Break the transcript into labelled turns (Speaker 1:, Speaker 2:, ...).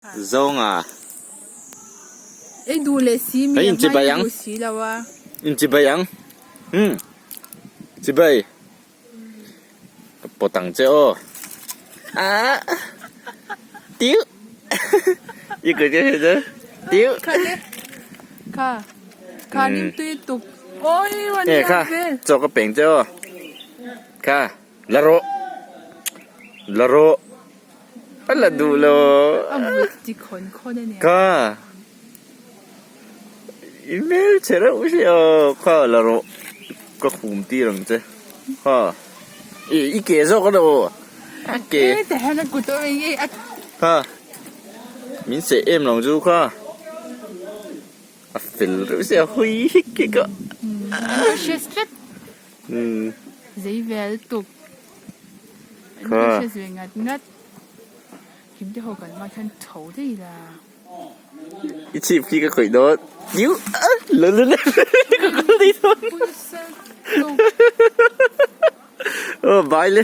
Speaker 1: Zawnga.
Speaker 2: Ei duh leh si mi a hmai a duh si lo a.
Speaker 1: In chibai ang. Umm. Chibai. Ka pawt ang che aw. Aah. Tiu. I kut ka hriat a. Tiu.
Speaker 2: Kha te. Kha. Kha nim tui tuk. Awi rawn
Speaker 1: Eh kha. Chaw ka peng che aw. Kha. La rawh. La rawh. A la duh lo.
Speaker 2: A vut ti khawn khawn a nia.
Speaker 1: Kha. I hmel chhe reuh si a. Kha la rawh. Ka khum tir ang che. Kha. I i ke zawk a lo. A ke.
Speaker 2: E ti hian a kut a awm e.
Speaker 1: Kha. Min seh em lo chu kha. A fel reuh si a hawi hik hik a.
Speaker 2: An ka hre tlat. Zei vel tuk. An ka hre zui ngat ngat. Kim te ho kan hmah khian tho daih la.
Speaker 1: I chhip khi ka khawih dawn. Iu a la la la ka kal daih dawn. Aw bai le.